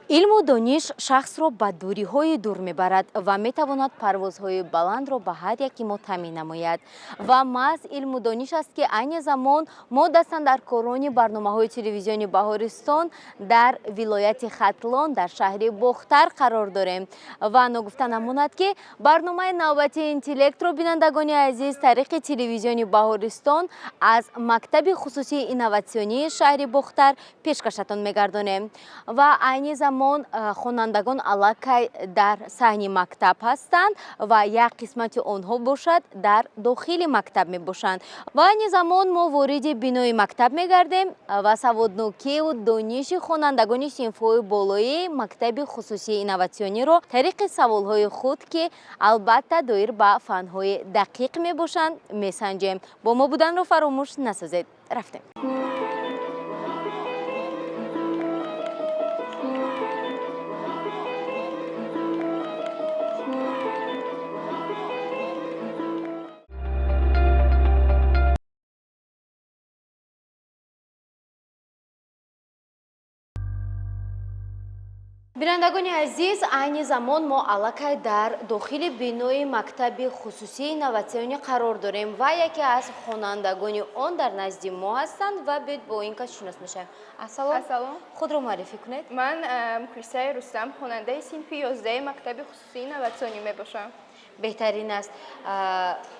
Илму дониш шахсро ба дуриҳои дур мебарад ва метавонад парвозҳои баландро ба ҳар яки мо таъмин намояд. Ва маҳз илму дониш аст, ки айни замон мо дастандаркорони барномаҳои телевизиони Баҳористон дар вилояти Хатлон, дар шаҳри Бохтар қарор дорем. Ва ногуфта намонад, ки барномаи навбатии интеллектро, бинандагони азиз, тариқи телевизиони Баҳористон аз мактаби хусусии инноватсионии шаҳри Бохтар пешкашатон мегардонем. Ва айни замон хонандагон аллакай дар саҳни мактаб ҳастанд ва як қисмати онҳо бошад дар дохили мактаб мебошанд. Ва айни замон мо вориди бинои мактаб мегардем ва саводнокиву дониши хонандагони синфҳои болоии мактаби хусусии инноватсиониро тариқи саволҳои худ, ки албатта доир ба фанҳои дақиқ мебошанд, месанҷем. Бо мо буданро фаромӯш насозед. Рафтем. Бинандагони азиз, айни замон мо аллакай дар дохили бинои мактаби хусусии инноватсионӣ қарор дорем ва яке аз хонандагони он дар назди мо ҳастанд ва биёед бо ин кас шинос мешавем. Ассалом. Ассалом. Худро муаррифӣ кунед. Ман Мухлисаи Рустам, хонандаи синфи 11 мактаби хусусии инноватсионӣ мебошам. Беҳтарин аст.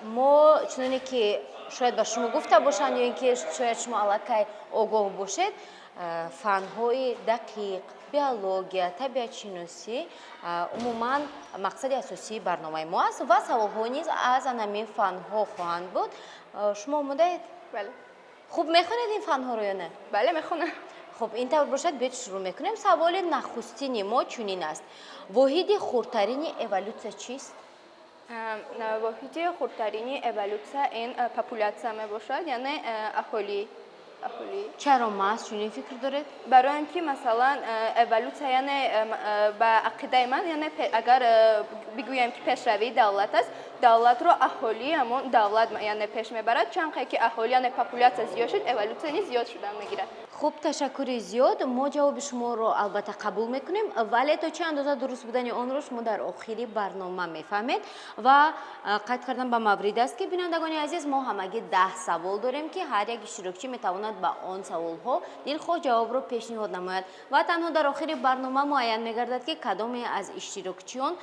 Мо чуноне ки шояд ба шумо гуфта бошанд ё ин ки шояд шумо аллакай огоҳ бошед, фанҳои дақиқ, биология, табиатшиносӣ умуман мақсади асосии барномаи мо аст ва саволҳо низ аз анамин фанҳо хоҳанд буд. Шумо омодаед? Бале. Хуб мехонед ин фанҳоро ё не? Бале, мехонам. Хуб, ин тавр бошад, биёед шурӯъ мекунем. Саволи нахустини мо чунин аст: воҳиди хурдтарини эволюсия чист? Воҳиди хурдтарини эволюсия ин популятсия мебошад, яъне аҳолӣ. Чаро маҳз чунин фикр доред? Барои он ки масалан эволюсия, яъне ба ақидаи ман, яъне агар бигӯем ки пешравии давлат аст, давлатро аҳолии ҳамон давлат яъне пеш мебарад. Чанд қадр ки аҳолӣ, яъне популятсия зиёд шуд, эволюсия низ зиёд шудан мегирад. Хуб, ташаккури зиёд. Мо ҷавоби шуморо албатта қабул мекунем, вале то чӣ андоза дуруст будани онро шумо дар охири барнома мефаҳмед. Ва қайд кардан ба маврид аст, ки бинандагони азиз, мо ҳамагӣ 10 савол дорем, ки ҳар як иштирокчӣ метавонад ба он саволҳо дилхоҳ ҷавобро пешниҳод намояд ва танҳо дар охири барнома муайян мегардад, ки кадоме аз иштирокчиён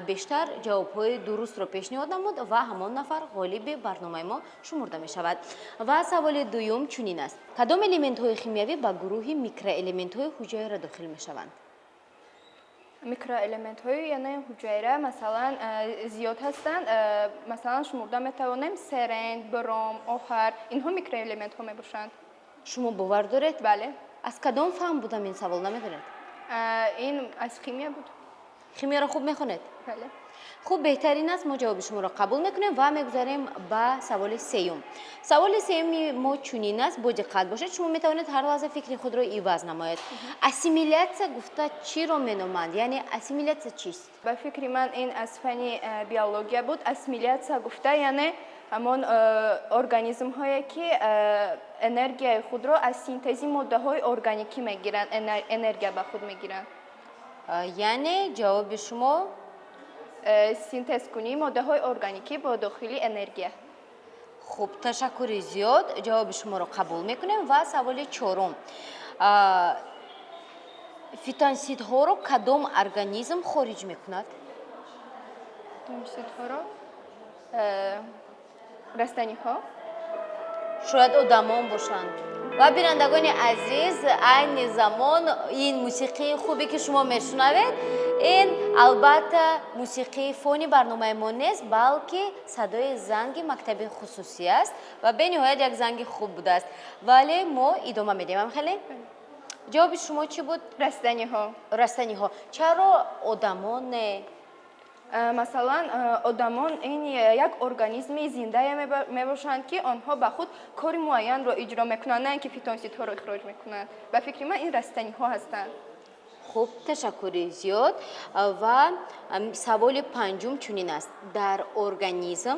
бештар ҷавобҳои дурустро пешниҳод намуд ва ҳамон нафар ғолиби барномаи мо шумурда мешавад. Ва саволи дуюм чунин аст: кадом элементҳои химиявӣ ба гурӯҳи микроэлементҳои ҳуҷайра дохил мешаванд? Микроэлементҳои яъне ҳуҷайра масалан зиёд ҳастанд. Масалан шумурда метавонем серен, бром, оҳар, инҳо микроэлементҳо мебошанд. Шумо бовар доред? Бале. Аз кадом фан будам ин савол, намедонед? Ин аз химия буд. Химияро хуб мехонед? Бале. Хуб, беҳтарин аст. Мо ҷавоби шуморо қабул мекунем ва мегузарем ба саволи сеюм. Саволи сеюми мо чунин аст, бо диққат бошед, шумо метавонед ҳар лаҳза фикри худро иваз намоед. Ассимилятсия гуфта чиро меноманд? Яъне ассимилятсия чист? Ба фикри ман ин аз фани биология буд. Ассимилятсия гуфта яъне ҳамон организмҳое ки энергияи худро аз синтези моддаҳои органикӣ мегиранд, энергия ба худ мегиранд. Яъне ҷавоби шумо? Синтезкунии моддаҳои органикӣ бо дохили энергия. Хуб, ташаккури зиёд, ҷавоби шуморо қабул мекунем. Ва саволи чорум: фитонсидҳоро кадом организм хориҷ мекунад? Фитонсидҳоро растаниҳо. Шояд одамон бошанд. Ва бинандагони азиз, айни замон ин мусиқии хубе ки шумо мешунавед, ин албатта мусиқии фони барномаи мо нест, балки садои занги мактаби хусусӣ аст ва бениҳоят як занги хуб будааст. Вале мо идома медиҳем. Хеле ҷавоби шумо чӣ буд? Растаниҳо. Растаниҳо. Чаро одамон не? Масалан одамон ин як организми зиндае мебошанд, ки онҳо ба худ кори муайянро иҷро мекунанд, на ин ки фитонсидҳоро ихроҷ мекунанд. Ба фикри ман ин растаниҳо ҳастанд. Хуб, ташаккури зиёд. Ва саволи панҷум чунин аст: дар организм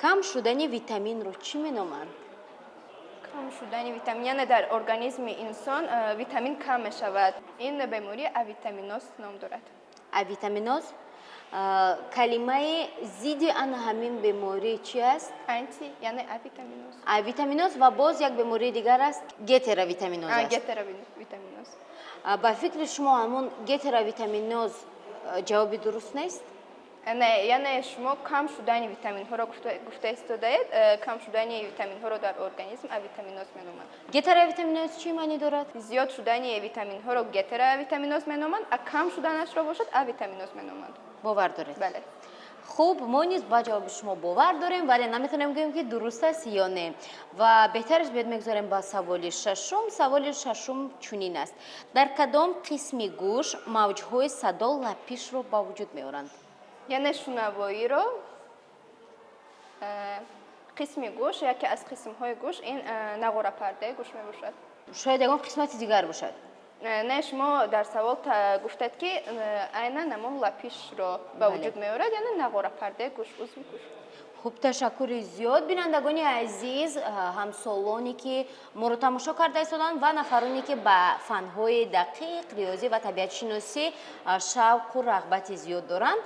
кам шудани витаминро чӣ меноманд? Кам шудани витамин, яъне дар организми инсон витамин кам мешавад. Ин беморӣ авитаминоз ном дорад. Авитаминоз. Калимаи зидди ана ҳамин беморӣ чи аст? Анти, яъне авитаминоз. Авитаминоз ва боз як бемории дигар аст, гетеровитаминоз аст. Гетеровитаминоз. Ба фикри шумо, ҳамон гетеровитаминоз ҷавоби дуруст нест? Не, яъне шумо кам шудани витаминҳоро гуфта истодаед. Кам шудани витаминҳоро дар организм авитаминоз меноманд. Гетеровитаминоз чӣ маънӣ дорад? Зиёд шудани витаминҳоро гетеровитаминоз меноманд, а кам шуданашро бошад, авитаминоз меноманд. Бовар доред? Бале. Хуб, мо низ ба ҷавоби шумо бовар дорем, вале наметавонем гӯем, ки дуруст аст ё не. Ва беҳтараш биёд мегузорем ба саволи шашум. Саволи шашум чунин аст: дар кадом қисми гӯш мавҷҳои садо лапишро ба вуҷуд меоранд? Яъне шунавоиро қисми гӯш, яке аз қисмҳои гӯш ин нағорапардаи гӯш мебошад. Шояд ягон қисмати дигар бошад? Не, шумо дар савол гуфтед, ки айнан ҳамон лапишро ба вуҷуд меорад, яъне нағорапардаи гӯш, узви гӯш. Хуб, ташаккури зиёд. Бинандагони азиз, ҳамсолоне, ки моро тамошо карда истоданд, ва нафароне, ки ба фанҳои дақиқ, риёзӣ ва табиатшиносӣ шавқу рағбати зиёд доранд,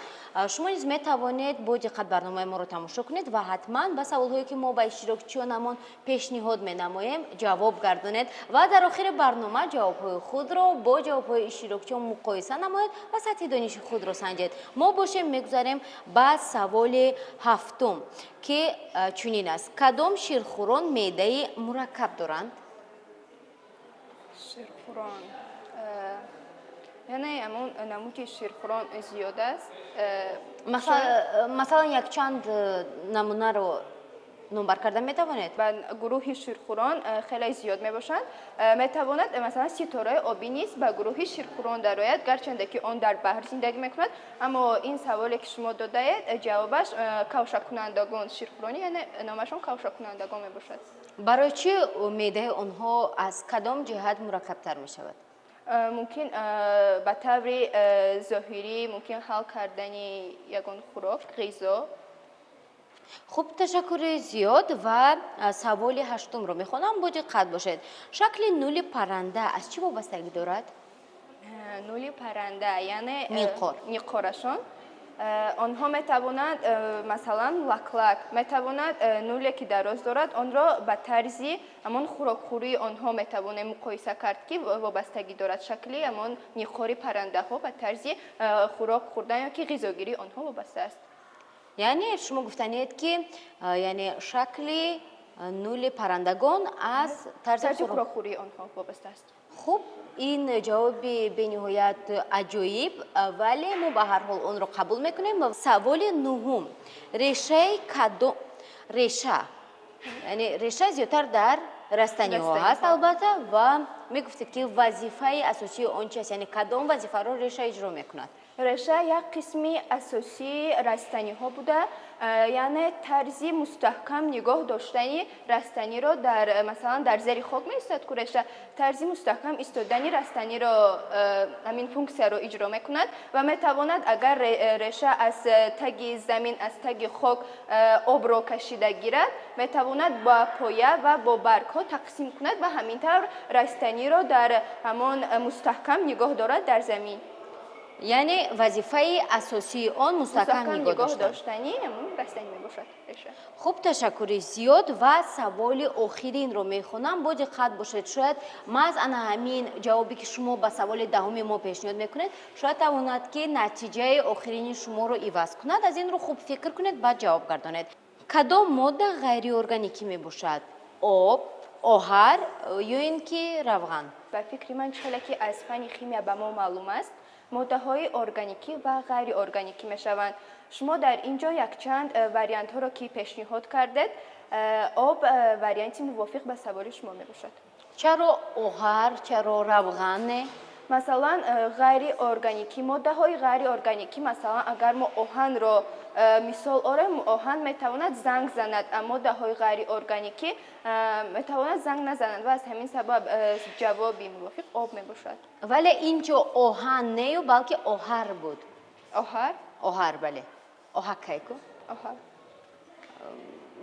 шумо низ метавонед бо диққат барномаи моро тамошо кунед ва ҳатман ба саволҳое, ки мо ба иштирокчиёнамон пешниҳод менамоем, ҷавоб гардонед ва дар охири барнома ҷавобҳои худро бо ҷавобҳои иштирокчиён муқоиса намоед ва сатҳи дониши худро санҷед. Мо бошем, мегузарем ба саволи ҳафтум, ки чунин аст: кадом ширхӯрон меъдаи мураккаб доранд? Ширхӯрон, яъне ҳамон намуди ширхӯрон зиёд аст. Масалан, якчанд намунаро номбар карда метавонед? Ба гурӯҳи ширхӯрон хеле зиёд мебошанд. Метавонад, масалан, ситораи обӣ низ ба гурӯҳи ширхӯрон дарояд, гарчанде ки он дар баҳр зиндагӣ мекунад. Аммо ин саволе, ки шумо додаед, ҷавобаш кавшаккунандагон, ширхӯронӣ, яъне номашон кавшаккунандагон мебошад. Барои чӣ меъдаи онҳо аз кадом ҷиҳат мураккабтар мешавад? Мумкин ба таври зоҳирӣ, мумкин ҳал кардани ягон хӯрок, ғизо. Хуб, ташаккури зиёд. Ва саволи ҳаштумро мехонам, бо диққат бошед. Шакли нули парранда аз чӣ вобастагӣ дорад? Нули парранда, яъне Минқор. Минқорашон. Онҳо метавонанд, масалан, лаклак метавонад нуле, ки дароз дорад, онро ба тарзи ҳамон хӯрокхӯрии онҳо метавонем муқоиса кард, ки вобастагӣ дорад шакли ҳамон минқори паррандаҳо ба тарзи хӯрок хӯрдан ё ки ғизогирии онҳо вобаста аст. Яъне шумо гуфтанед, ки яъне шакли нули паррандагон аз тарзи тарзи хӯрокхӯрии онҳо вобаста аст. Хуб, ин ҷавоби бениҳоят аҷоиб, вале мо ба ҳар ҳол онро қабул мекунем. Саволи нуҳум: решаи кадом, реша, яъне реша зиёдтар дар растаниҳо ҳаст, албатта, ва мегуфтед, ки вазифаи асосии он чи аст, яъне кадом вазифаро реша иҷро мекунад? Реша як қисми асосии растаниҳо буда, яъне тарзи мустаҳкам нигоҳ доштани растаниро дар, масалан, дар зери хок меистад ку реша, тарзи мустаҳкам истодани растаниро, ҳамин функсияро иҷро мекунад ва метавонад, агар реша аз таги замин, аз таги хок обро кашида гирад, метавонад ба поя ва бо баргҳо тақсим кунад ва ҳамин тавр растаниро дар ҳамон мустаҳкам нигоҳ дорад дар замин. Яъне вазифаи асосии он мустаҳкам нигоҳ доштани ҳамон растанӣ мебошад, реша. Хуб, ташаккури зиёд. Ва саволи охиринро мехонам, бо диққат бошед. Шояд маҳз ана ҳамин ҷавобе, ки шумо ба саволи даҳуми мо пешниҳод мекунед, шояд тавонад, ки натиҷаи охирини шуморо иваз кунад. Аз ин рӯ хуб фикр кунед, баъд ҷавоб гардонед. Кадом модда ғайриорганикӣ мебошад: об, оҳар ё ин ки равған? Ба фикри ман, чӣ ки аз фанни химия ба мо маълум аст, моддаҳои органикӣ ва ғайриорганикӣ мешаванд. Шумо дар ин ҷо якчанд вариантҳоро, ки пешниҳод кардед, об варианти мувофиқ ба саволи шумо мебошад. Чаро оҳар, чаро равған не? Масалан, ғайриорганикӣ, моддаҳои ғайриорганикӣ, масалан, агар мо оҳанро мисол орем, оҳан метавонад занг занад, моддаҳои ғайриорганикӣ метавонад занг назанад ва аз ҳамин сабаб ҷавоби мувофиқ об мебошад. Вале ин ҷо оҳан нею, балки оҳар буд. Оҳар. Оҳар, бале, оҳакайку. Оҳар.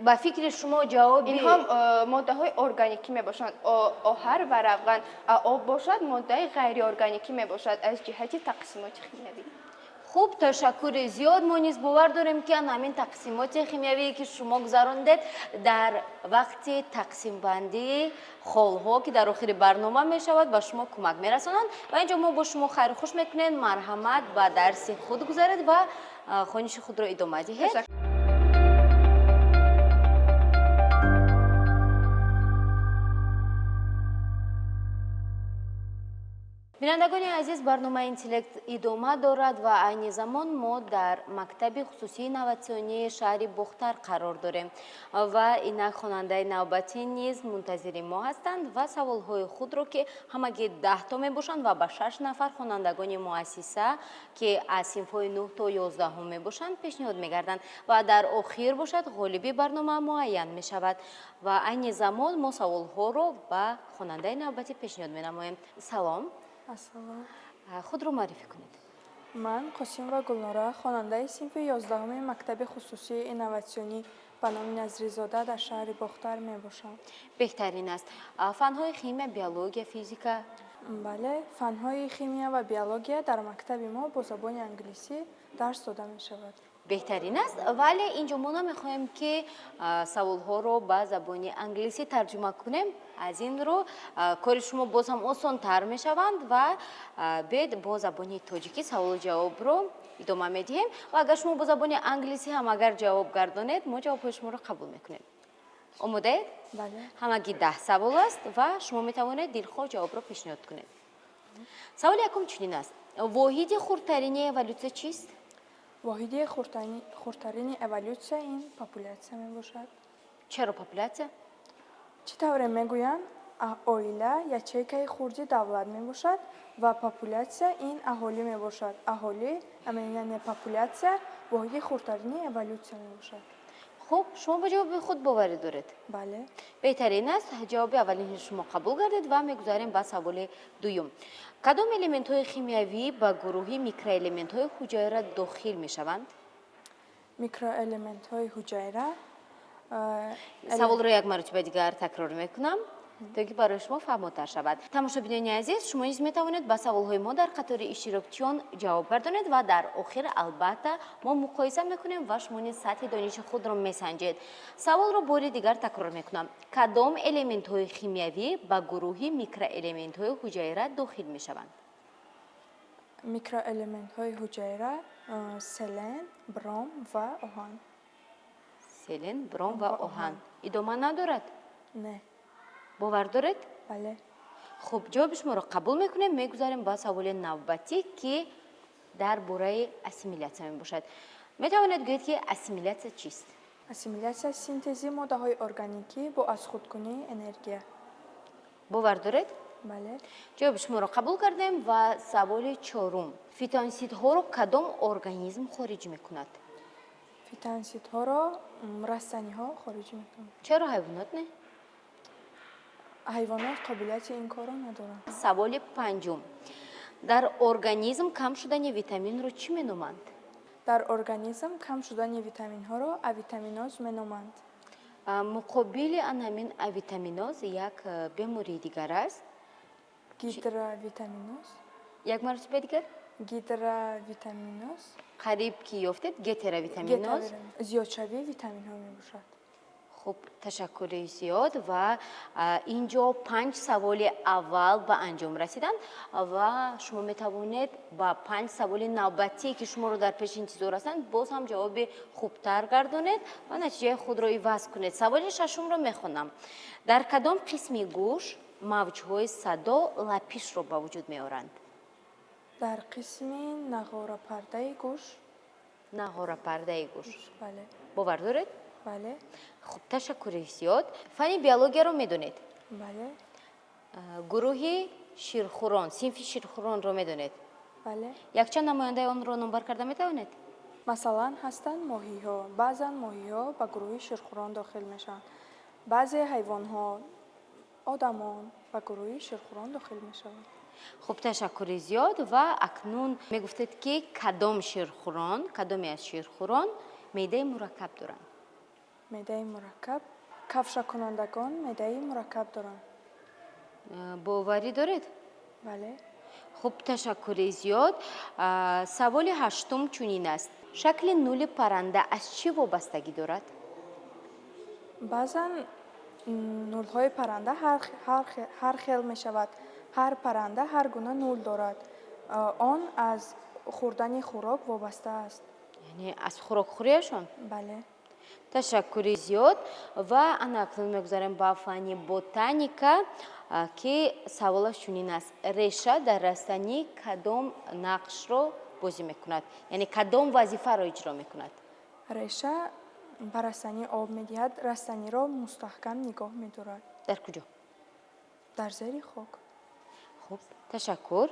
Ба фикри шумо ҷавоби Инҳо моддаҳои органикӣ мебошанд. Оҳар ва равған. Об бошад, моддаи ғайриорганикӣ мебошад аз ҷиҳати тақсимоти химиявӣ. Хуб, ташаккури зиёд. Мо низ бовар дорем, ки ҳамин тақсимоти химиявие, ки шумо гузарондед, дар вақти тақсимбандии холҳо, ки дар охири барнома мешавад, ба шумо кӯмак мерасонанд. Ва инҷо мо бо шумо хайру хуш мекунем. Марҳамат, ба дарси худ гузаред ва хониши худро идома диҳед. Бинандагони азиз, барномаи Интеллект идома дорад ва айни замон мо дар мактаби хусусии инноватсионии шаҳри Бохтар қарор дорем ва инак хонандаи навбатӣ низ мунтазири мо ҳастанд ва саволҳои худро, ки ҳамагӣ 10 мебошанд ва ба 6 нафар хонандагони муассиса, ки аз синфҳои 9 то 11 мебошанд, пешниҳод мегарданд ва дар охир бошад ғолиби барнома муайян мешавад. Ва айни замон мо саволҳоро ба хонандаи навбатӣ пешниҳод менамоем. Салом. Ассалом. Худро муаррифӣ кунед. Ман Қосимова Гулнора, хонандаи синфи 11 мактаби хусусии инноватсионӣ ба номи Назризода дар шаҳри Бохтар мебошам. Беҳтарин аст. Фанҳои химия, биология, физика? Бале, фанҳои химия ва биология дар мактаби мо бо забони англисӣ дарс дода мешавад. Беҳтарин аст, вале инҷо мо намехоҳем, ки саволҳоро ба забони англисӣ тарҷума кунем. Аз ин рӯ кори шумо боз ҳам осонтар мешаванд ва биёед бо забони тоҷикӣ саволу ҷавобро идома медиҳем ва агар шумо бо забони англисӣ ҳам агар ҷавоб гардонед, мо ҷавобҳои шуморо қабул мекунем. Омодаед? Бале. Ҳамагӣ 10 савол аст ва шумо метавонед дилхоҳ ҷавобро пешниҳод кунед. Саволи якум чунин аст: воҳиди хурдтарини эволютсия чист? Воҳиди хурдтарини эволютсия ин популятсия мебошад. Чаро популятсия? Чӣ тавре мегӯянд, оила ячейкаи хурди давлат мебошад ва популятсия ин аҳолӣ мебошад. Аҳолӣ, яъне популятсия, воҳиди хурдтарини эволютсия мебошад. Хуб, шумо ба ҷавоби худ боварӣ доред? Бале. Беҳтарин аст, ҷавоби аввалини шумо қабул гардид ва мегузарем ба саволи дуюм. Кадом элементҳои химиявӣ ба гурӯҳи микроэлементҳои ҳуҷайра дохил мешаванд? Микроэлементҳои ҳуҷайра, Саволро як маротиба дигар такрор мекунам, то ки барои шумо фаҳмотар шавад. Тамошобинони азиз, шумо низ метавонед ба саволҳои мо дар қатори иштирокчиён ҷавоб гардонед ва дар охир албатта мо муқоиса мекунем ва шумо низ сатҳи дониши худро месанҷед. Саволро бори дигар такрор мекунам. Кадом элементҳои химиявӣ ба гурӯҳи микроэлементҳои ҳуҷайра дохил мешаванд? Микроэлементҳои ҳуҷайра, селен, бром ва оҳан. Селен, бром ва оҳан. Идома надорад? Не. Бовар доред? Бале. Хуб, ҷавоби шуморо қабул мекунем. Мегузарем ба саволи навбатӣ, ки дар бораи ассимилятсия мебошад. Метавонед гӯед, ки ассимилятсия чист? Ассимилятсия синтези моддаҳои органикӣ бо азхудкунии энергия. Бовар доред? Бале. Ҷавоби шуморо қабул кардем ва саволи чорум. Фитонсидҳоро кадом организм хориҷ мекунад? Фитонсидҳоро растаниҳо хориҷ мекунанд. Чаро ҳайвонот не? Ҳайвонот қобилияти ин корро надоранд. Саволи панҷум. Дар организм кам шудани витаминро чӣ меноманд? Дар организм кам шудани витаминҳоро авитаминоз меноманд. Муқобили ан ҳамин авитаминоз як бемории дигар аст. Гидровитаминоз. Як маротиба дигар? Гидровитаминоз. Қариб ки ёфтед, гетеровитаминоз. Зиёдшавии витаминҳо мебошад. Хуб, ташаккури зиёд ва инҷо 5 саволи аввал ба анҷом расиданд ва шумо метавонед ба 5 саволи навбатӣ, ки шуморо дар пеш интизор ҳастанд, боз ҳам ҷавоби хубтар гардонед ва натиҷаи худро иваз кунед. Саволи шашумро мехонам. Дар кадом қисми гӯш мавҷҳои садо лапишро ба вуҷуд меоранд? Дар қисми нағорапардаи гӯш. Нағорапардаи гӯш. Бале. Бовар доред? Бале. Хуб, ташаккури зиёд. Фанни биологияро медонед? Бале. Гурӯҳи ширхӯрон, синфи ширхӯронро медонед? Бале. Якчанд намояндаи онро номбар карда метавонед? Масалан, ҳастанд моҳиҳо. Баъзан моҳиҳо ба гурӯҳи ширхӯрон дохил мешаванд. Баъзе ҳайвонҳо, одамон ба гурӯҳи ширхӯрон дохил мешаванд. Хуб, ташаккури зиёд. Ва акнун мегуфтед, ки кадоме аз ширхӯрон меъдаи мураккаб доранд? Меъдаи мураккаб. Кавшакунандагон меъдаи мураккаб доранд. Боварӣ доред? Бале. Хуб, ташаккури зиёд. Саволи ҳаштум чунин аст: шакли нули парранда аз чӣ вобастагӣ дорад? Баъзан нулҳои парранда ҳар хел мешавад. Ҳар парранда ҳар гуна нул дорад. Он аз хӯрдани хӯрок вобаста аст. Яъне аз хӯрокхӯрияшон? Бале. Ташаккури зиёд. Ва ана акнун мегузарем ба фанни ботаника, ки саволаш чунин аст: реша дар растанӣ кадом нақшро бозӣ мекунад, яъне кадом вазифаро иҷро мекунад? Реша ба растанӣ об медиҳад, растаниро мустаҳкам нигоҳ медорад. Дар куҷо? Дар зери хок. Хуб, ташаккур.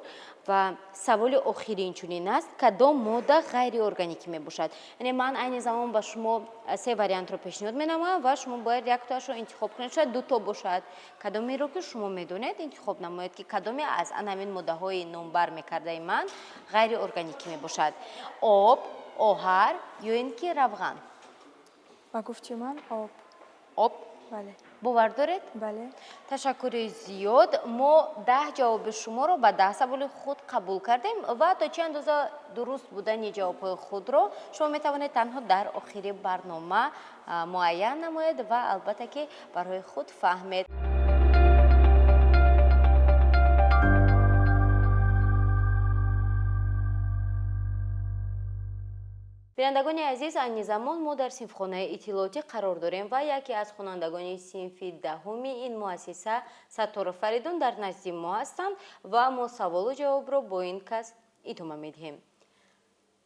Ва саволи охирин чунин аст: кадом модда ғайриорганикӣ мебошад? Яъне ман айни замон ба шумо се вариантро пешниҳод менамоям ва шумо бояд яктоашро интихоб кунед. Шояд дуто бошад. Кадомеро ки шумо медонед, интихоб намоед, ки кадоме аз ан ҳамин моддаҳои номбар мекардаи ман ғайриорганикӣ мебошад: об, оҳар ё ин ки равған? Ба гуфти ман, об. Об? Бале. Бовар доред? Бале. Ташаккури зиёд. Мо 10 ҷавоби шуморо ба 10 саволи худ қабул кардем ва то чӣ андоза дуруст будани ҷавобҳои худро шумо метавонед танҳо дар охири барнома муайян намоед ва албатта ки барои худ фаҳмед. Бинандагони азиз, айни замон мо дар синфхонаи иттилоотӣ қарор дорем ва яке аз хонандагони синфи 10-уми ин муассиса Сатторов Фаридун дар назди мо ҳастанд ва мо саволу ҷавобро бо ин кас идома медиҳем.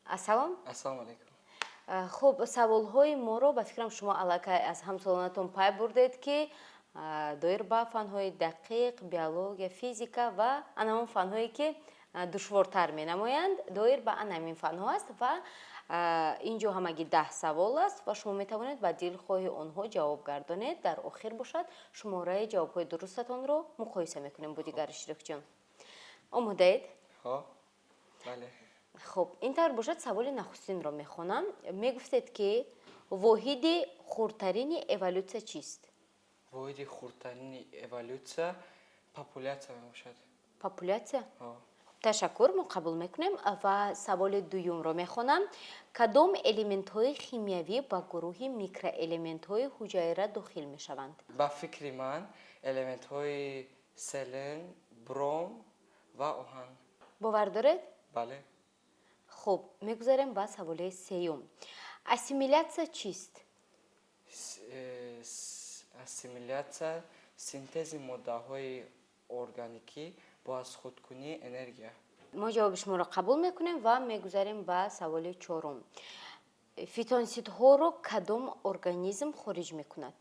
Ассалом. Ассалому алайкум. Хуб, саволҳои моро ба фикрам шумо аллакай аз ҳамсолонатон пай бурдед, ки доир ба фанҳои дақиқ, биология, физика ва ан ҳамон фанҳое ки душвортар менамоянд, доир ба ан ҳамин фанҳо аст ва ин ҷо ҳамагӣ 10 савол аст ва шумо метавонед ба дилхоҳи онҳо ҷавоб гардонед. Дар охир бошад, шумораи ҷавобҳои дурустатонро муқоиса мекунем бо дигар иштирокчиён. Омодаед? Ҳо, бале. Хуб, ин тавр бошад, саволи нахустинро мехонам. Мегуфтед, ки воҳиди хурдтарини эволютсия чист? Воҳиди хурдтарини эволютсия популятсия мебошад. Популятсия? Ҳо. Ташаккур, мо қабул мекунем ва саволи дуюмро мехонам. Кадом элементҳои химиявӣ ба гурӯҳи микроэлементҳои ҳуҷайра дохил мешаванд? Ба фикри ман, элементҳои селен, бром ва оҳан. Бовар доред? Бале. Хуб, мегузарем ба саволи сеюм. Ассимилятсия чист? Ассимилятсия синтези моддаҳои органикӣ бо аз худкунии энергия. Мо ҷавоби шуморо қабул мекунем ва мегузарем ба саволи чорум. Фитонсидҳоро кадом организм хориҷ мекунад?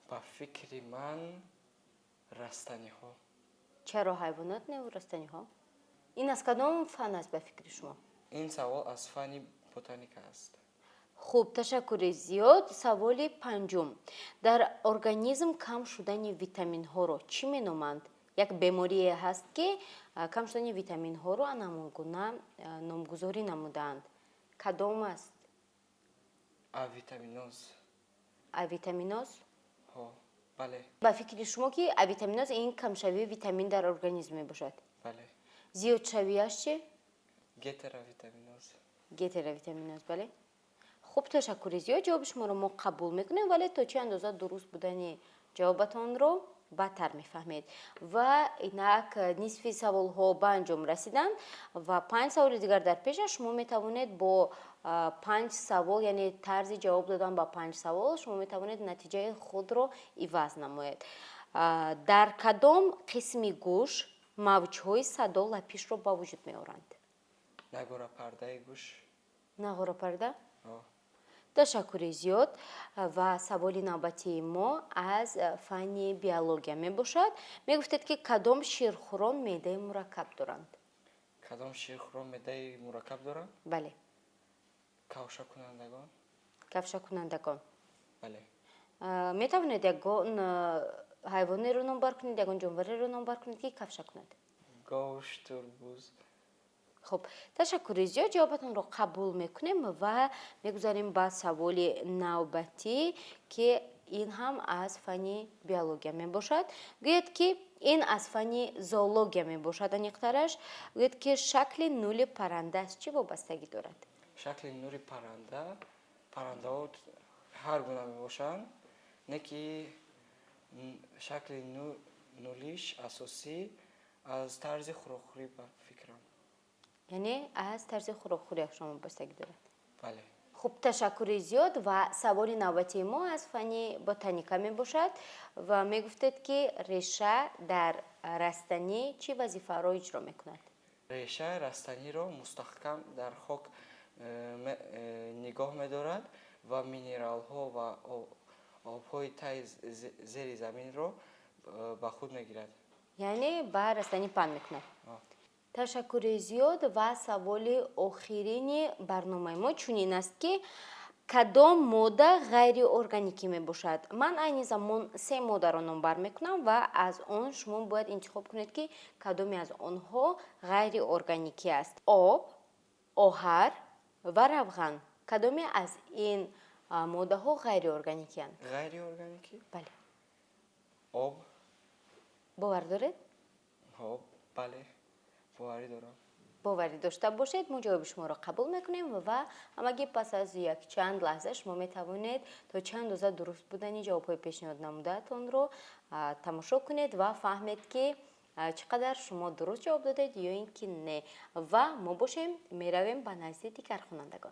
Ба фикри ман, растаниҳо. Чаро ҳайвонот неву растаниҳо? Ин аз кадом фан аст ба фикри шумо? Ин савол аз фани ботаника аст. Хуб, ташаккури зиёд. Саволи панҷум. Дар организм кам шудани витаминҳоро чӣ меноманд? Як беморие ҳаст, ки кам шудани витаминҳоро ана ҳамон гуна номгузорӣ намудаанд. Кадом аст? Авитаминоз. Авитаминоз? Ҳо, бале. Ба фикри шумо, ки авитаминоз ин камшавии витамин дар организм мебошад? Бале. Зиёдшавиаш чӣ? Гетеровитаминоз. Гетеровитаминоз, бале. Хуб, ташаккури зиёд. Ҷавоби шуморо мо қабул мекунем, вале то чӣ андоза дуруст будани ҷавобатонро баъдтар мефаҳмед. Ва инак нисфи саволҳо ба анҷом расиданд ва 5 саволи дигар дар пеш аст. Шумо метавонед бо 5 савол, яъне тарзи ҷавоб додан ба 5 савол, шумо метавонед натиҷаи худро иваз намоед. Дар кадом қисми гӯш мавҷҳои садо лапишро ба вуҷуд меоранд? Нағорапардаи гӯш. Нағорапарда? Ҳо. Ташаккури зиёд. Ва саволи навбатии мо аз фанни биология мебошад. Мегуфтед, ки кадом ширхӯрон меъдаи мураккаб доранд? Кадом ширхӯрон меъдаи мураккаб доранд? Бале. Кавшакунандагон. Кавшакунандагон. Бале. Метавонед ягон ҳайвонеро номбар кунед, ягон ҷонвареро номбар кунед, ки кавша кунад? Гов, шутур, буз. Хуб, ташаккури зиёд, ҷавобатонро қабул мекунем ва мегузарем ба саволи навбатӣ, ки ин ҳам аз фанни биология мебошад. Гӯяд, ки ин аз фанни зоология мебошад, аниқтараш. Гӯяд, ки шакли нули парранда аз чӣ вобастагӣ дорад? Шакли нури парранда, паррандаҳо ҳар гуна мебошанд, не ки шакли нулиш асосӣ аз тарзи хӯрокхӯрӣ, ба фикрам. Яъне аз тарзи хӯрокхӯриашон вобастагӣ дорад? Бале. Хуб, ташаккури зиёд, ва саволи навбатии мо аз фанни ботаника мебошад ва мегуфтед, ки реша дар растанӣ чӣ вазифаро иҷро мекунад? Реша растаниро мустаҳкам дар хок нигоҳ медорад ва минералҳо ва обҳои таи зери заминро ба худ мегирад. Яъне ба растанӣ паҳн мекунад. Ташаккури зиёд, ва саволи охирини барномаи мо чунин аст, ки кадом модда ғайриорганикӣ мебошад? Ман айни замон се моддаро номбар мекунам ва аз он шумо бояд интихоб кунед, ки кадоме аз онҳо ғайриорганикӣ аст. Об, оҳар ва равған. Кадоме аз ин моддаҳо ғайриорганикиянд? Ғайриорганикӣ? Бале. Об. Бовар доред? Об, бале, боварӣ дорам. Боварӣ дошта бошед, мо ҷавоби шуморо қабул мекунем ва ҳамагӣ пас аз якчанд лаҳза шумо метавонед то чанд андоза дуруст будани ҷавобҳои пешниҳод намудаатонро тамошо кунед ва фаҳмед, ки чӣ қадар шумо дуруст ҷавоб додед ё ин ки не. Ва мо бошем, меравем ба назди дигар хонандагон.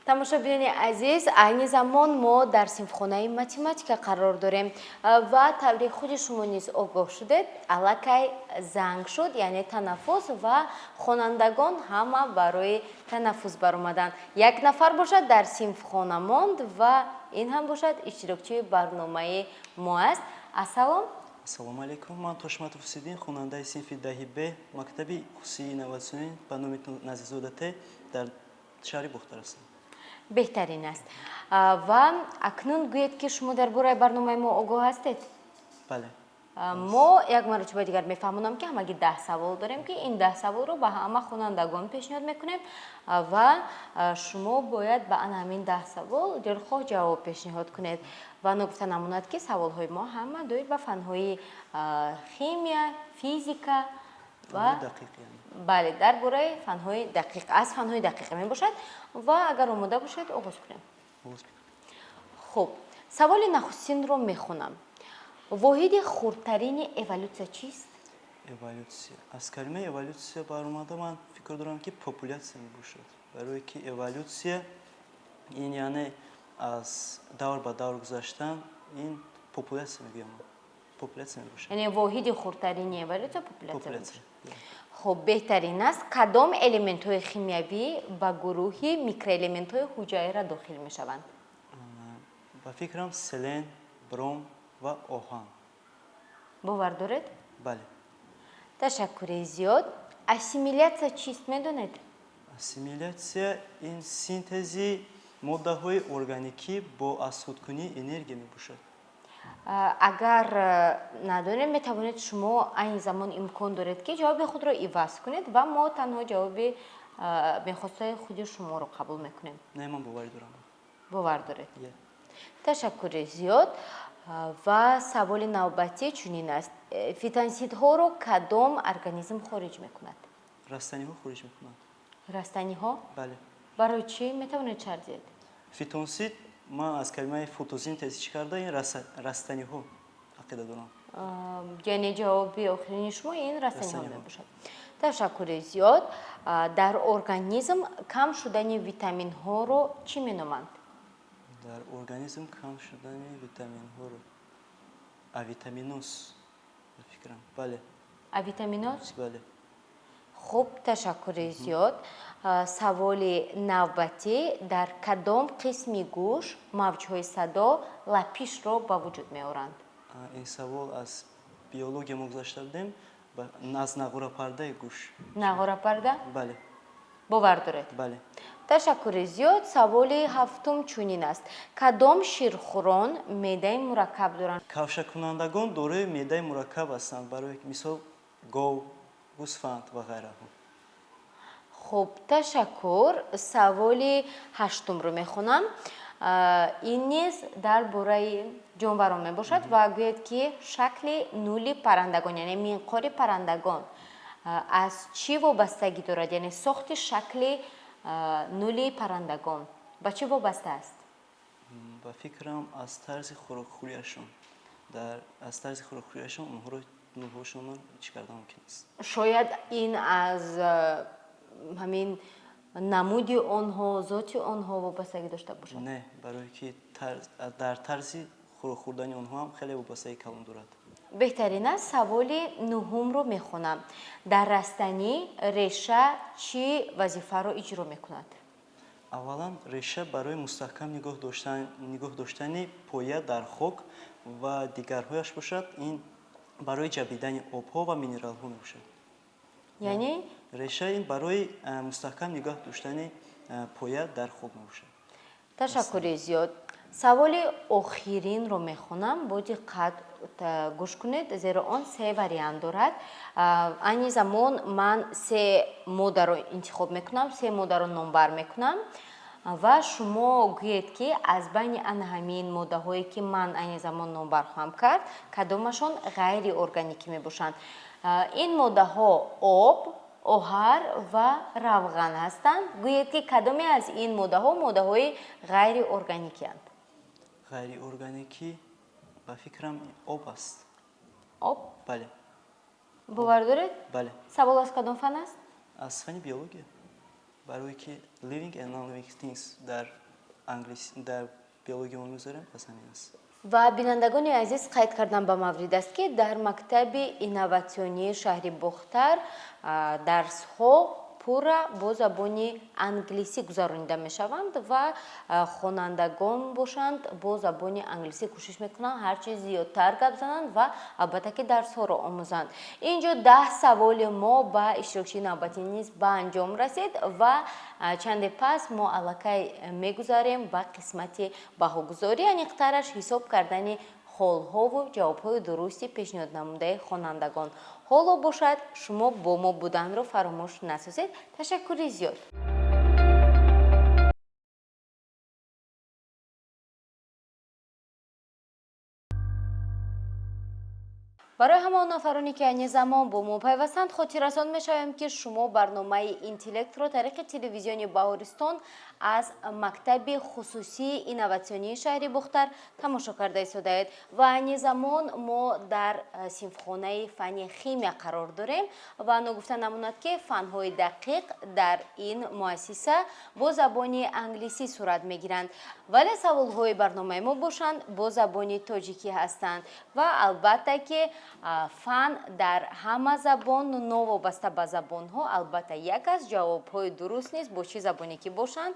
Тамошобинони азиз, айни замон мо дар синфхонаи математика қарор дорем ва таври худи шумо низ огоҳ шудед, аллакай занг шуд, яъне танаффус, ва хонандагон ҳама барои танаффус баромаданд. Як нафар бошад, дар синфхона монд ва ин ҳам бошад, иштирокчии барномаи мо аст. Ассалом. Ассалому алайкум, ман Тошматов Ҳусиддин, хонандаи синфи 10 Б мактаби хусусии инноватсионӣ ба номи Назирзода Т дар шаҳри Бохтар ҳастам. Беҳтарин аст, ва акнун гӯед, ки шумо дар бораи барномаи мо огоҳ ҳастед? Бале. Мо як маротиба дигар мефаҳмонам, ки ҳамагӣ 10 савол дорем, ки ин 10 саволро ба ҳама хонандагон пешниҳод мекунем ва шумо бояд ба ана ҳамин 10 савол дилхоҳ ҷавоб пешниҳод кунед. Ва ногуфта намонад, ки саволҳои мо ҳама доир ба фанҳои химия, физика ва бале, дар бораи фанҳои дақиқ, аз фанҳои дақиқ мебошад. Ва агар омода бошед, оғоз кунем. Хуб, саволи нахустинро мехонам. Воҳиди хурдтарини эволюсия чист? Эволюсия, аз калимаи эволюсия баромада, ман фикр дорам, ки популяция мебошад, барое ки эволюсия ин яъне аз давр ба давр гузаштан, ин популяция мегӯям, популяция мебошад. Яъне воҳиди хурдтарини эволюсия популяция мебошад. Хуб, беҳтарин аст. Кадом элементҳои химиявӣ ба гурӯҳи микроэлементҳои ҳуҷайра дохил мешаванд? Ба фикрам, селен, бром ва оҳан. Бовар доред? Бале. Ташаккури зиёд. Ассимилятсия чист, медонед? Ассимилятсия ин синтези моддаҳои органикӣ бо азхудкунии энергия мебошад. Агар надонед, метавонед, шумо айни замон имкон доред, ки ҷавоби худро иваз кунед ва мо танҳо ҷавоби мехостаи худи шуморо қабул мекунем. Не, ман боварӣ дорам. Бовар доред? Ташаккури зиёд, ва саволи навбатӣ чунин аст. Фитонсидҳоро кадом организм хориҷ мекунад? Растаниҳо хориҷ мекунанд. Растаниҳо? Бале. Барои чӣ, метавонед шарҳ диҳед? Фитонсид, ман аз калимаи фотосинтез чӣ карда, ин растаниҳо ақида дорам. Яъне ҷавоби охирини шумо ин растаниҳо мебошад. Ташаккури зиёд. Дар организм кам шудани витаминҳоро чӣ меноманд? Дар организм кам шудани витаминҳоро авитаминоз, ба фикрам, бале. Авитаминоз? Бале. Хуб, ташаккури зиёд. Саволи навбатӣ: дар кадом қисми гӯш мавҷҳои садо лапишро ба вуҷуд меоранд? Ин савол аз биология мо гузашта будем, аз нағорапардаи гӯш. Нағорапарда? Бале. Бовар доред? Бале. Ташаккури зиёд. Саволи ҳафтум чунин аст: кадом ширхӯрон меъдаи мураккаб доранд? Кавшакунандагон дорои меъдаи мураккаб ҳастанд, барои мисол гов, гӯсфанд ва ғайраҳо. Хуб, ташаккур. Саволи ҳаштумро мехонам. Ин низ дар бораи ҷонварон мебошад ва гӯяд, ки шакли нули паррандагон, яъне минқори паррандагон, аз чӣ вобастагӣ дорад? Яъне сохти шакли нули паррандагон ба чӣ вобаста аст? Ба фикрам, аз тарзи хӯрокхӯрияшон, аз тарзи хӯрокхӯрияшон онҳоро, нулҳошонро чӣ кардан мумкин аст. Шояд ин аз ҳамин намуди онҳо, зоти онҳо вобастагӣ дошта бошад? Не, барое ки дар тарзи хӯрок хӯрдани онҳо ҳам хеле вобастагии калон дорад. Беҳтарин аст. Саволи нуҳумро мехонам: дар растанӣ реша чӣ вазифаро иҷро мекунад? Аввалан, реша барои мустаҳкам нигоҳ доштани поя дар хок ва дигарҳояш бошад, ин барои ҷабидани обҳо ва минералҳо мебошад. Яъне реша ин барои мустаҳкам нигоҳ доштани поя дар хок мебошад. Ташаккури зиёд. Саволи охиринро мехонам, бо диққат гӯш кунед, зеро он се вариант дорад. Айни замон ман се моддаро интихоб мекунам, се моддаро номбар мекунам ва шумо гӯед, ки аз байни ана ҳамин моддаҳое, ки ман айни замон номбар хоҳам кард, кадомашон ғайриорганикӣ мебошанд. Ин моддаҳо об, оҳар ва равған ҳастанд. Гӯед, ки кадоме аз ин моддаҳо моддаҳои ғайриорганикиянд? Ғайриорганикӣ, ба фикрам, об аст. Об? Бале. Бовар доред? Бале. Савол аз кадом фан аст? Аз фани биология, барое ки living and non-living things дар англис дар биология мо мегузарем, аз ҳамин аст. Ва бинандагони азиз, қайд кардан ба маврид аст, ки дар мактаби инноватсионии шаҳри Бохтар дарсҳо пурра бо забони англисӣ гузаронида мешаванд ва хонандагон бошанд, бо забони англисӣ кӯшиш мекунанд ҳарчи зиёдтар гап зананд ва албатта ки дарсҳоро омӯзанд. Инҷо 10 саволи мо ба иштирокчии навбатӣ низ ба анҷом расид ва чанде пас мо аллакай мегузарем ба қисмати баҳогузорӣ, аниқтараш ҳисоб кардани холҳову ҷавобҳои дурусти пешниҳоднамудаи хонандагон. Ҳоло бошад, шумо бо мо буданро фаромӯш насозед. Ташаккури зиёд. Барои ҳама он нафароне, ки айни замон бо мо пайвастанд, хотиррасон мешавем, ки шумо барномаи Интеллектро тариқи телевизиони Баҳористон аз мактаби хусусии инноватсионии шаҳри Бохтар тамошо карда истодаед ва айни замон мо дар синфхонаи фанни химия қарор дорем ва ногуфта намонад, ки фанҳои дақиқ дар ин муассиса бо забони англисӣ сурат мегиранд, вале саволҳои барномаи мо бошанд, бо забони тоҷикӣ ҳастанд ва албатта ки фан дар ҳама забон, новобаста ба забонҳо, албатта як аст. Ҷавобҳои дуруст низ бо чӣ забоне ки бошанд,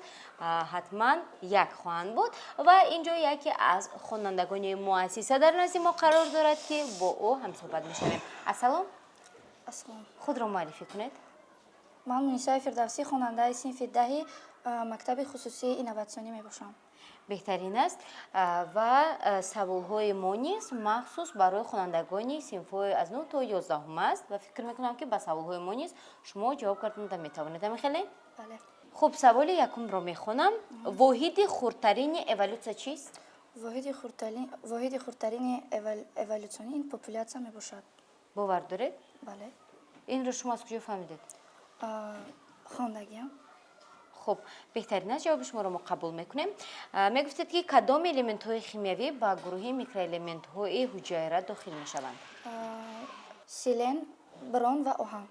ҳатман як хоҳанд буд. Ва инҷо яке аз хонандагони муассиса дар назди мо қарор дорад, ки бо ӯ ҳамсӯҳбат мешавем. Ассалом. Ассалом. Худро муаррифӣ кунед. Ман Мунисаи Фирдавсӣ, хонандаи синфи 10-и мактаби хусусии инноватсионӣ мебошам. Беҳтарин аст. Ва саволҳои мо низ махсус барои хонандагони синфҳои аз 9 то 11-ум аст ва фикр мекунам, ки ба саволҳои мо низ шумо ҷавоб карда метавонед. Ҳамин Бале. Хуб, саволи якумро мехонам: воҳиди хурдтарини эволютсия чист? Воҳиди хурдтарини эволютсионӣ ин популятсия мебошад. Бовар доред? Бале. Инро шумо аз куҷо фаҳмидед? Хондагиам. Хуб, беҳтарин аст, ҷавоби шуморо мо қабул мекунем. Мегуфтед, ки кадом элементҳои химиявӣ ба гурӯҳи микроэлементҳои ҳуҷайра дохил мешаванд? Селен, бром ва оҳан.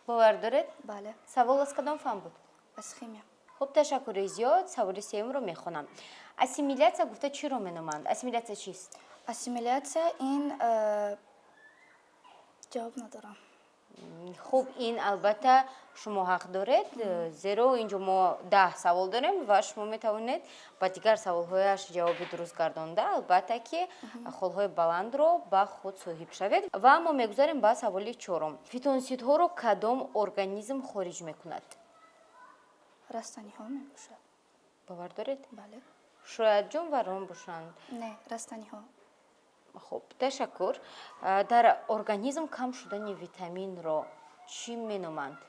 Бовар доред? Бале. Савол аз кадом фан буд? Аз химия. Хуб, ташаккури зиёд. Саволи сеюмро мехонам: ассимилятсия гуфта чиро меноманд? Ассимилятсия чист? Ассимилятсия ин, ҷавоб надорам. Хуб, ин албатта шумо ҳақ доред, зеро инҷо мо 10 савол дорем ва шумо метавонед ба дигар саволҳояш ҷавоби дуруст гардонда, албатта ки холҳои баландро ба худ соҳиб шавед. Ва мо мегузарем ба саволи чорум: фитонсидҳоро кадом организм хориҷ мекунад? Растаниҳо мебошад. Бовар доред? Бале. Шояд ҷонварон бошанд. Не, растаниҳо. Хуб, ташаккур. Дар организм кам шудани витаминро чӣ меноманд?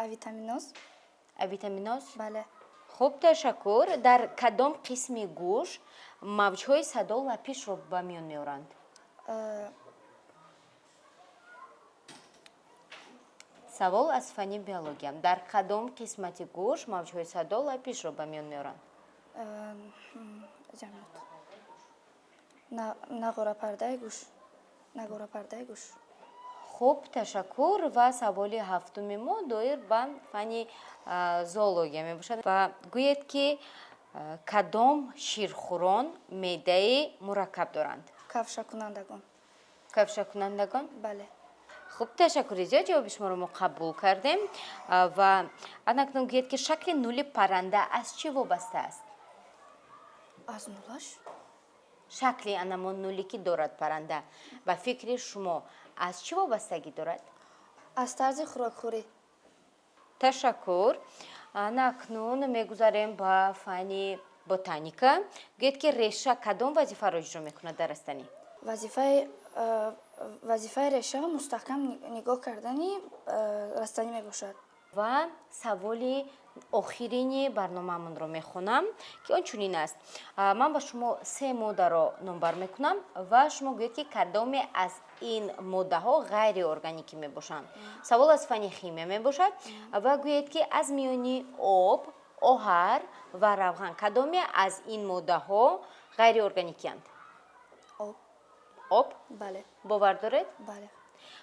Авитаминоз. Авитаминоз? Бале. Хуб, ташаккур. Дар кадом қисми гӯш мавҷҳои садо лапишро ба миён меоранд? Савол аз фанни биология. Дар кадом қисмати гӯш мавҷҳои садо лапишро ба миён меоранд? Ҷамъият. Нағорапардаи гӯш. Нағорапардаи гӯш. Хуб, ташаккур. Ва саволи ҳафтуми мо доир ба фанни зоология мебошад. Ва гӯед, ки кадом ширхӯрон меъдаи мураккаб доранд? Кавшакунандагон. Кавшакунандагон? Бале. Хуб, ташаккури зиёд, ҷавоби шуморо мо қабул кардем. Ва анакнун гӯед, ки шакли нули парранда аз чӣ вобаста аст? Аз нулаш? Шакли анамон нуле ки дорад парранда, ба фикри шумо аз чӣ вобастагӣ дорад? Аз тарзи хӯрокхӯрӣ. Ташаккур. Анакнун мегузарем ба фанни ботаника. Гӯед, ки реша кадом вазифаро иҷро мекунад дар растанӣ? Вазифаи реша мустаҳкам нигоҳ кардани растанӣ мебошад. Ва саволи охирини барномаамонро мехонам, ки он чунин аст. Ман ба шумо се моддаро номбар мекунам ва шумо гӯед, ки кадоме аз ин моддаҳо ғайриорганикӣ мебошанд. Савол аз фанни химия мебошад ва гӯед, ки аз миёни об, оҳар ва равған кадоме аз ин моддаҳо ғайриорганикиянд? Об. Об? Бале. Бовар доред? Бале.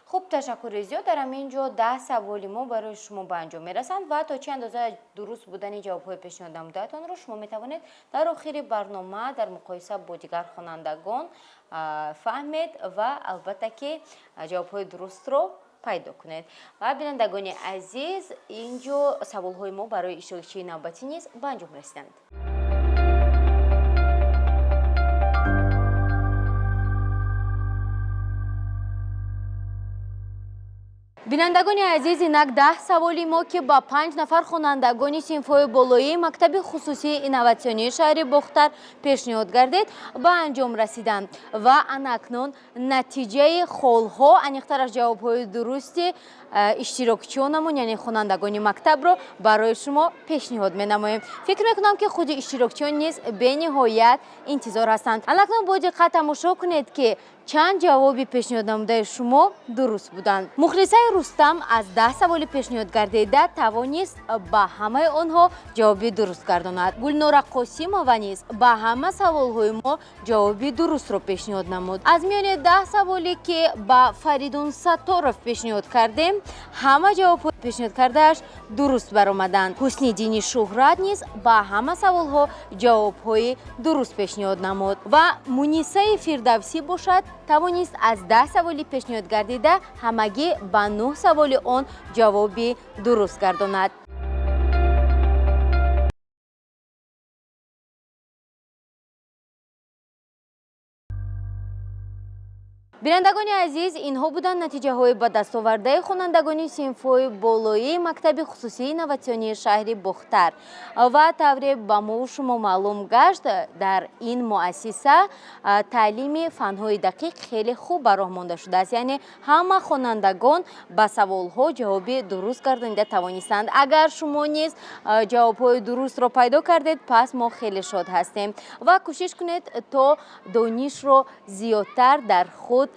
Хуб, ташаккури зиёд. Дар ҳамин ҷо 10 саволи мо барои шумо ба анҷом мерасанд ва то чӣ андоза дуруст будани ҷавобҳои пешниҳод намудаатонро шумо метавонед дар охири барнома дар муқоиса бо дигар хонандагон фаҳмед ва албатта ки ҷавобҳои дурустро пайдо кунед. Ва бинандагони азиз, ин ҷо саволҳои мо барои иштирокчии навбатӣ низ ба анҷом расиданд. Бинандагони азиз, инак 10 саволи мо, ки ба 5 нафар хонандагони синфҳои болоии мактаби хусусии инноватсионии шаҳри Бохтар пешниҳод гардид, ба анҷом расиданд. Ва анакнун натиҷаи холҳо, аниқтараш ҷавобҳои дурусти иштирокчиёнамон, яъне хонандагони мактабро барои шумо пешниҳод менамоем. Фикр мекунам, ки худи иштирокчиён низ бениҳоят интизор ҳастанд. Анакнун бо диққат тамошо кунед, ки чанд ҷавоби пешниҳод намудаи шумо дуруст буданд. Мухлисаи Рустам аз 10 саволи пешниҳод гардида тавонист ба ҳамаи онҳо ҷавоби дуруст гардонад. Гулнора Қосимова низ ба ҳама саволҳои мо ҷавоби дурустро пешниҳод намуд. Аз миёни 10 саволе, ки ба Фаридун Сатторов пешниҳод кардем, ҳама ҷавобҳои пешниҳод кардааш дуруст баромаданд. Ҳусниддини Шуҳрат низ ба ҳама саволҳо ҷавобҳои дуруст пешниҳод намуд ва Мунисаи Фирдавсӣ бошад тавонист аз 10 саволи пешниҳод гардида ҳамагӣ ба 9 саволи он ҷавоби дуруст гардонад. Бинандагони азиз, инҳо буданд натиҷаҳои ба дастовардаи хонандагони синфҳои болоии мактаби хусусии инноватсионии шаҳри Бохтар. Ва тавре ба мову шумо маълум гашт, дар ин муассиса таълими фанҳои дақиқ хеле хуб ба роҳ монда шудааст. Яъне ҳама хонандагон ба саволҳо ҷавоби дуруст гардонида тавонистанд. Агар шумо низ ҷавобҳои дурустро пайдо кардед, пас мо хеле шод ҳастем ва кӯшиш кунед то донишро зиёдтар дар худ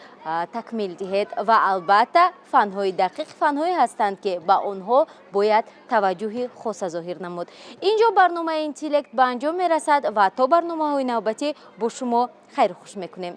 такмил диҳед ва албатта фанҳои дақиқ фанҳое ҳастанд, ки ба онҳо бояд таваҷҷӯҳи хоса зоҳир намуд. Ин ҷо барномаи интеллект ба анҷом мерасад ва то барномаҳои навбатӣ бо шумо хайру хуш мекунем.